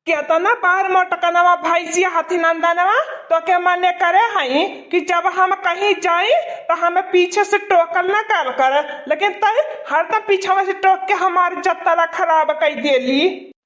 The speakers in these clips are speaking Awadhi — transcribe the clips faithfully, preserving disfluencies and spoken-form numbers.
केतना बार मोटकनवा भैंसिया हथी नंदनवा तोके मने करे हई कि जब हम कहीं जाई त हमें पीछे से टोकल न कल करे, लेकिन तई हरदम पीछवा से टोक के हमार जतरा खराब कई देली।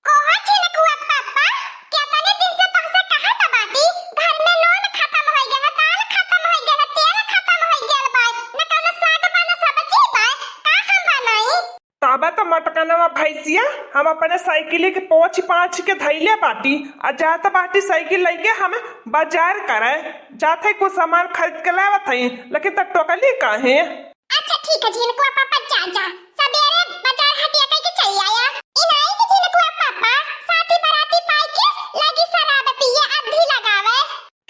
कहो झिनकुआ पापा, केतने दिन से तोहसे कहत बाटी, घर में नून खतम होइ गया, दाल खतम होइ गया, तेल खतम होइ गया बा, न कौनो साग बा, न सब्जी बा, का हम बनाई? तबे त मोटकनवा भैंसिया हम अपने साइकिल के पोंछ पाछ के धइले बाटी, आ जात बाटी साइकिल लइके हम बाजार करे। जात है कुछ सामान खरीद के लावत हई, लेकिन त टोकली काहे? अच्छा ठीक है झिनकुआ पापा, जा जा, सबेरे बाजार हटिया कइके चली आया। ई नाई कि झिनकुआ पापा साथी बराती पाई के लगी शराब पिए, अद्धी लगावे।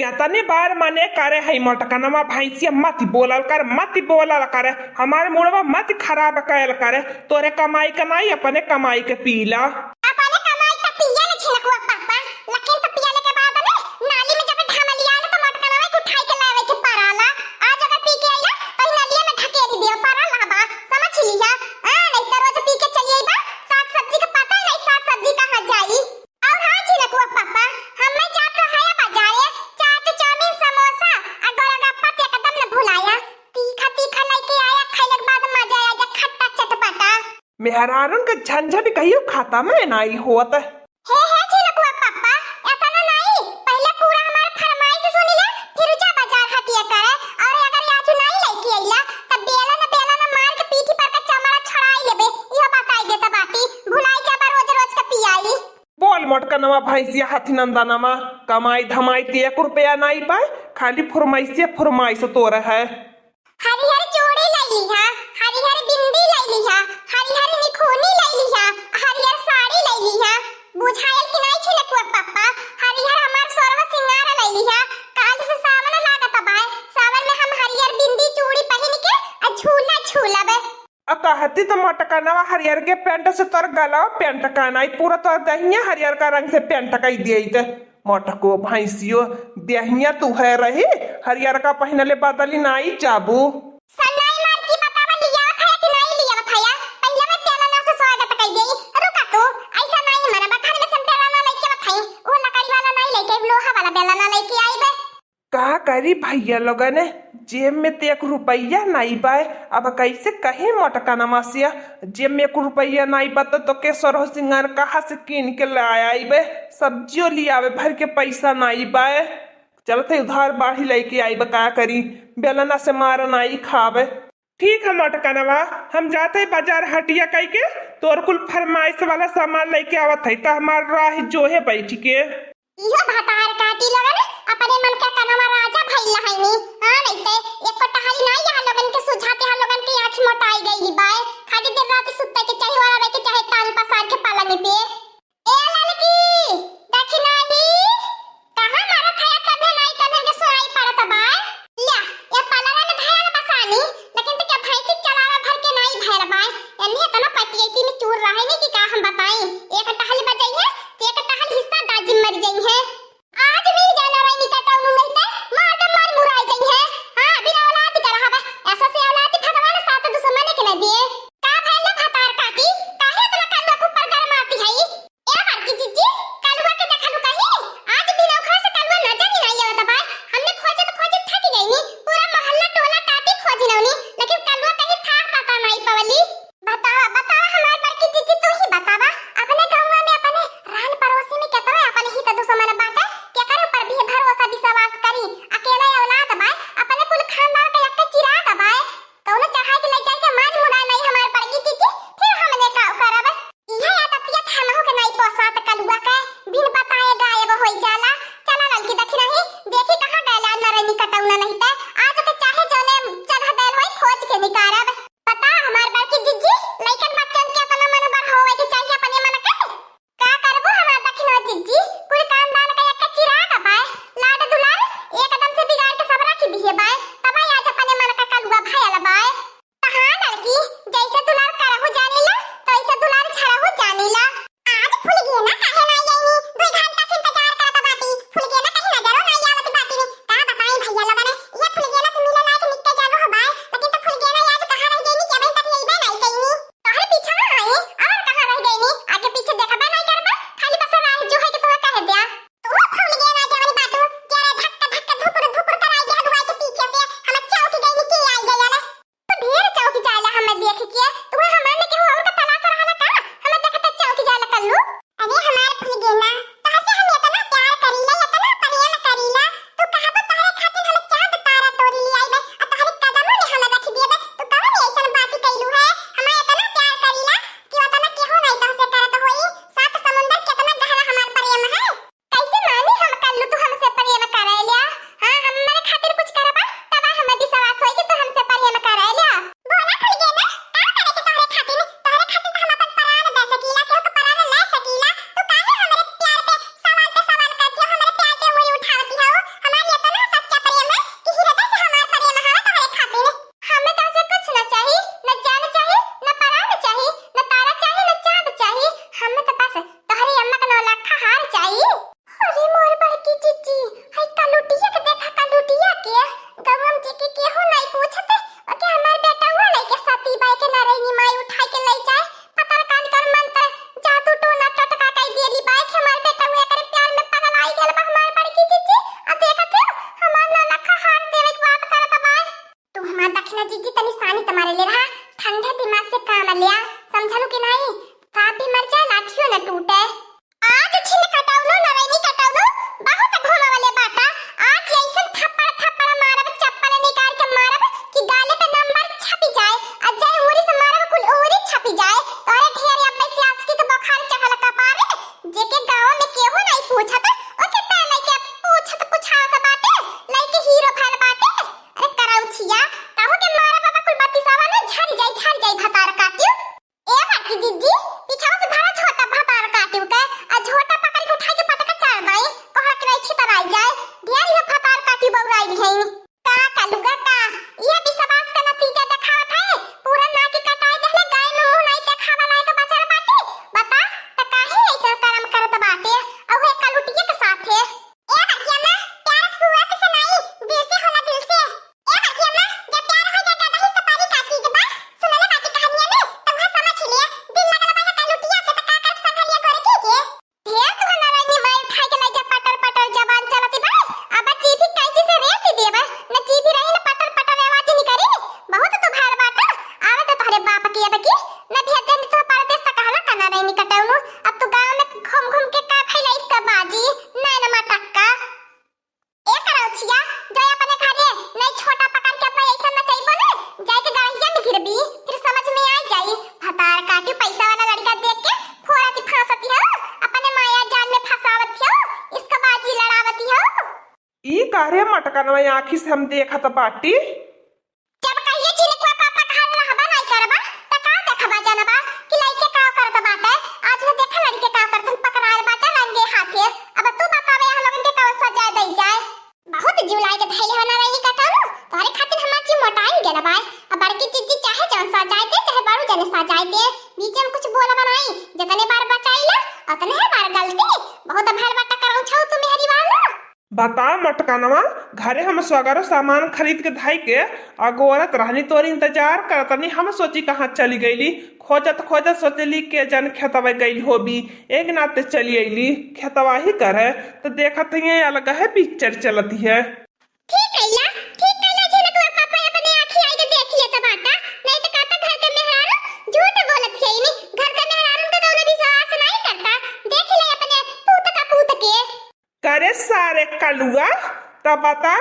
केतनी बार मने करे हई मोटकनवा भैंसिया, मत बोलल कर, मत बोलल कर, हमार मूडवा मत खराब कयल कर। तोरे कमाई के नाई, अपने कमाई के पी ला। अपने कमाई के पिए ले झिनकुआ पापा, लेकिन त पियले के बाद में नाली में जब ढमलिया ले त मोटकनवा के उठाई के लावे के पड़ाला। आज अगर पी के आइला त ई नालिया में ढकेल दियो पड़ाला बा, समझ लिया। हाँ, नहीं त रोज पी के चली आइबा, साग सब्जी के पता ही नहीं साग सब्जी कहाँ जाई। और हाँ झिनकुआ पापा, हमें जात रहे बाजारे, चाट, चाउमीन, समोसा आ गोलगप्पा त एकदम न भुलाया। तीखा तीखा लइके आया, खइले के बाद मजा आ जा, खट्टा चटपटा। मेहरारून के झंझट कहियो खतम नाई होत। हे हे झिनकुआ पापा, एतना नाई, पहिले पूरा हमार फरमाइश सुनी ले, फिर जा बाजार हटिया करे। और अगर आज नाई लइके अइला त बेलन बेलन मार के पीठी पर के चमड़ा छड़ाई लेबे, इहो बताई देत बाटी, भुलाई जाबा रोज रोज के पियाई। बोल मोटकनवा भैंसिया हथी नंदनवा, कमाई धमाई त एक रुपया नाई बाय, खाली फुरमाइशे फुरमाइश तोर है। हरिहर चूड़ी लइ लिहा, हरिहर बिंदी लइ लिहा, हरिहर निखूनी लइ लिहा, हरिहर साड़ी लइ लिहा। बुझायल कि नाई झिनकुआ पापा, हरिहर हमार सोरह सिंगार लइ लिहा। काल से सावन लागत बाय, सावन में हम हरिहर बिंदी चूड़ी पहिन के आ झूला झूलब। आ कहती त मोटकनवा हरियर के पेंट से तोर गलवा पेंट का नाई, पूरा तोर दहिया हरियर का रंग से पेंट कई देइत। मोटको भैंसियो, दहिया तू है रही, हरियर का पहिनले बदली नाई जाबू। सन्नाई मार की बतावा लियावत है कि नाई लियावत है? पहिले मैं बेलना से स्वागत कई देई। रुका तू, ऐसा नाई मना बा, घर में से बेलना लेके आवत है, वो लकड़ी वाला नाई लेके, लोहा वाला बेलना लेके आई बे। का करी भैया लोगन, जेब में त एक रुपया नाई बाय, अब कैसे कही मोटकनवा से, जेब में एक रुपया नाई बा त तोके सोरह सिंगार कहाँ से कीन के लाए आइबे, सब्जियो लियावे भर के पैसा नाई बाय, चलत है उधार बाढ़ी लइके आइबे, का करी, बेलना से मार नाई खावे। ठीक है मोटकनवा, हम जात है बाजार हटिया कइके, तोर कुल फरमाइश वाला सामान लइके आवत है, त हमार राह जो है बैठ के। इहो भतार काटी लोगन, अपने मन के कनवा राजा भइल हइनी। हाँ, नहीं ते एको टहली नाई यहाँ लोगन के सुझाते, हम लोगन के आँख मोटाई गई बाय। खाली दिन रात सुत्ते के चाहे, ओढ़े के चाहे, टांग पसार के पलंग पे। ए ललकी, दखिनाही, कहाँ मारत है? तबे नाई तबे के सुनाई पड़त बाय। ल्या, ये पलंग में धयल बसानी, लेकिन तो क्या भैंसी चलावा भर के नाई भैर बाय। एन्हे इतना पटियती में चूर रहे नहीं कि का हम बताई। एक टहल बजाई है, तो एक टहल हिस्सा दाजी मर जाई है। आज मिल जाना रही निकटा उनु नहीं ते, मार के मार मुराई जाई है। हाँ, बिना औलाद के रहा बा। ऐसा से औलाद भगवान सात दुश्मन के न दिए। का भैल भतार काटी, काहे इतना कलुआ के ऊपर गरमाती है? ए बड़की जिज्जी, कलुआ के देखलू कहीं? आज बिना ओखरा से कलुआ नजर ही नहीं आवत बा। हमने खोजत खोजत थक गई नी, पूरा मोहल्ला टोला टाटी खोज नौनी, लेकिन कलुआ कहीं था पता नहीं पवली। बतावा, बतावा हमार बड़की जिज्जी, तू ही बतावा, अपने गाँव में, अपने रान पड़ोसी में केतना अपने ही त दुश्मन बाटे, केकर ऊपर भी भरोसा विश्वास करी? अकेला औलाद बाय, अपने कुल खानदान का एक चिराग बाय, कौनो चढ़ाई के ले जाए के मान मुराद नहीं हमार बड़की जिज्जी, फिर हमने का करब? इहे आदतिया थानहु के नहीं पोसात कलुआ के, बिन बताए गायब होई जाला। चला ललकी दखिनाही, देखी कहाँ गैला नरैनी कटौना नहीं ते, आज के चाहे जौने जगह गैल होई खोज के निकारब। बता हमार बड़की जिज्जी, लइकन बच्चन के अपना मन बढ़ावे के चाहिए अपने मन के। का करबू हमार दखिनवा जिज्जी, कुल खानदान का एक चिराग बाय, लाड दुलार एकदम से बिगाड़ के सब रख दिए बाय, तब आज अपने मन का कलुआ भयल बाय। त हाँ लड़की, जैसे दुलार करहु जानीला, तैसे दुलार झरहु जानीला। आज फूल गई ना, काहे ना आईनी? दो घंटा से इंतजार करत बाटी। हेलो? अरे हमार फुलगेना, तोहसे हम एतना प्यार करीला, एतना प्रेम करीला, तू कहबो तोहरे खातिर हम चांद तारा तोड़ ले आइबे, आ तोहरे कदमों में हम रख देबे, तू कवन ऐसन बात कइलू है? हम एतना प्यार करीला कि ओतना केहू नहीं तोहसे करत होई, सात समुंदर केतना गहरा हमार प्रेम है। कैसे मानी हम कल्लू तू हमसे प्रेम करैल्या? हाँ, हमरे खातिर कुछ करबा, तब हमें विश्वास होई कि तू हमसे प्रेम करैल्या। बोला खुल के ना, का करे के तोहरे खातिर? तोहरे खातिर तो हम अपन प्राण दे सकीला, केहू के प्राण ले सकीला। तू काहे हमरे प्यार पे सवाल पे सवाल करती हो, हमरे प्यार पे उंगली उठावती हो? हमार एतना सच्चा प्रेम है कि हृदय से हमार प्रेम है तोहरे खातिर। हमें तोहसे कुछ न चाही, न जान चाही, न प्राण चाही, न तारा चाही, न चांद चाही। हमें तो बस तोहरी अम्मा का नौ लाख हार चाही। अरे मोर बड़की जीजी, हई कलुटिया के देखा, कलुटिया के। गौरम जी के केहू नहीं पूछत, ओके हमार बेटा हुआ नहीं के सती बाई के नारायणी माई उठाई के ले जाए। पतर कान कर मंत्र, जादू टोना टटका कई देली बाई के हमार बेटा हुआ एकरे प्यार में पगल आई गल बा हमार बड़की जीजी। आ देखत हो, हमार नौ लाख हार देवे के बात करत बाई। तू हमार दखिना जीजी तनी सानी त मारे ले रहा, ठंडे दिमाग से काम लिया, समझलू कि नहीं? सांप भी मर जाए, लाठियो न टूटे। आज छिन कटौनो, नरैनी कटौनो, बहुत घुमावले बाटा। आज ऐसन थप्पड़ थप्पड़ मारब, चप्पल निकाल के मारब कि गाले पे नंबर छपी जाए, आ जय उरी से मारब कुल उरी छपी जाए। तोरे ढेर अब से आसकी के बुखार चढ़ल कपारे, जेके गाँव में केहू नहीं पूछत, ओके ते लइके पूछत पुछावत बाटे, लइके हीरो भल बाटे। अरे करौछिया, कहूँ के मारा बाबा कुल बत्तीसावा में झड़ जाई, झड़ जाई भतार काटियो। ए बड़की दीदी, पीछावा से भरा झोटा भतार काटियो के, आ झोटा पकड़ के उठा के पटका चार दाई, कोहड़ा के नहीं छितराई जाए, ढेर ये भतार काटी बौराई है। का कलुगा का, ये विश्वास का नतीजा देखावत है, पूरा नाकी कटाई देहले, गाय में मुंह नहीं देखावा लायक बचल बाटे, बता, त काहे ऐसा कर्म करत बाटे, अउहे कलुटिया के साथे। ए बड़की अम्मा, प्यार सूरत से नाई, दिल से होला, दिल से। ए बड़की अम्मा, जब प्यार हो जाए गदही सपारी का चीज बा, सुनले बाटी कहानिया में, त उहे समझ लिया, दिल लगल बा है कलुटिया से त का करब संघलिया गोरकी के। ढेर तू नारायणी माई उठाई के ले जा पटर पटर जबान चलती बा, अब चीभी कैंची से रेत देबा, न चीभी रही न पटर पटर आवाज निकरी, बहुत तू भार बाटा, आवे तो तोहरे बाप की अब की, न भेज देनी तो परदेस त कहला का नारायणी कटौनू, अब तू गाँव में घूम घूम के का भइला इसका बाजी, नैन मटक्का। ए करौछिया, जाए अपने घरे, नहीं छोटा पकड़ के अपना ऐसा नचैबो ने, जाए के गड़हिया में गिरबी, फिर समझ में आ जाई। भतार काटी पैसा वाला लड़का देख के फोड़त फांसती हो, अपने माया जाल में फंसावत हो, इसका बाजी लड़ावती हो। ई कारे मटकनवा आँखी से हम देखत बाटी। जब कहिए चिनिकवा पापा घर रहबा नहीं करबा, त का देखबा जनबा कि लइके का करत बाटे? आज न देखा लड़के का करत पकड़ायल बाटे रंगे हाथे। अब तू बतावे हम लोगन के कौन सजा दई जाए? बहुत जुलाई के धैले हो नारायणी कटौनू, तोहरे खातिर हमार जी मोटाई गेल बाय। अब बड़की जीजी चाहे जौन सजाए दे, चाहे बड़ू जने सजाए दे, बीच में कुछ बोल बनाई, जितने बार बचाई ला, उतने है बार गलती। बहुत भर बट्टा करौछौ तू मेहरी वाला। बता मटकनवा, घरे हम सगरो सामान खरीद के धाई के अगोरत रहनी, तोर इंतजार करत रहनी। हम सोची कहाँ चली गईली, खोजत खोजत सोचली के जन खेतवा गइल होबी, एक नाते चली अइली खेतवा ही करे, तो देखत हिये अलग है पिक्चर चलती है। ठीक कैला, ठीक कैला, झिनकुआ पापा अपने आँखी आई के देख लिया त बाटा, नहीं तो कहता घर के मेहरारू झूठ बोलत है, नहीं घर के मेहरारू का कौनो विश्वास नहीं करता, देख ले अपने पूत का पूत के। करे सारे कलुआ, त बता,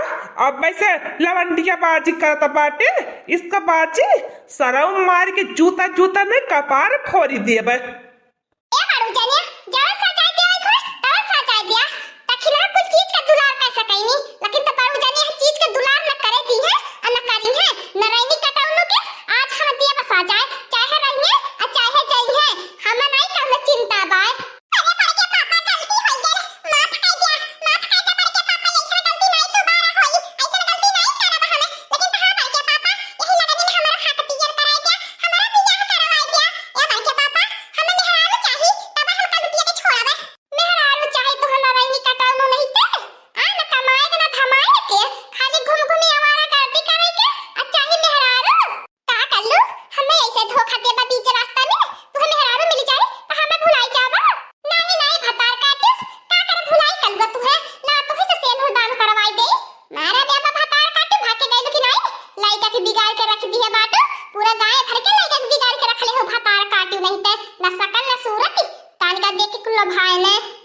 अब वैसे लवंडिया बाजी करत बाटे, इसका बाजी सरऊ मार के जूता जूता नहीं कपार फोरी देबे। ए बड़ू जनिया, जवन सजाए दिया है घर, तवन सजाए दिया। तखिना कुल चीज का दुलार कर सकैनी, लेकिन तो बड़ू जनिया चीज का दुलार न करे दी है, और न करी है। नारायणी कटौनू के आज हम दिया बसा जाए, चाहे रहिए और चाहे जाइए, हम नहीं कौनो चिंता बाय। अरे बड़के पापा, गलती हो गई, माफ कर दिया, माफ कर दे बड़के पापा, ऐसा गलती नहीं दोबारा होई, ऐसा गलती नहीं करब हमें। लेकिन हाँ बड़के पापा, यही लगन में हमारा हाथ पियर कराई दिया, हमारा बियाह करवाई दिया। ए बड़के पापा, हमें मेहरारू चाही, तब हम कलुटिया के छोड़बे। मेहरारू चाही तो हम नारायणी कटौनू नहीं ते, आ न कमाए के न धमाए के, खाली घूम घूमी आवारा गर्दी करे के, आ चाही मेहरारू। का कल्लू, हमें ऐसे धोखा देबा बीच रास्ता में? तुहे मेहरारू मिल जाए, तो हमें भुलाई जाबा? नहीं, नहीं, भतार काटी, का कर भुलाई कल्लू तुहे? ला, तुहे से सेनुर दान करवाई दे। मारा देबा भतार काटी, भाग के गइल कि नहीं? लइका के बिगाड़ के रख दिए बाटू, पूरा गाय भर के लइका के बिगाड़ के रख ले हो भतार काटी, नहीं ते ना सकल ना सूरत, तान का देख के कुल लोभाए ने।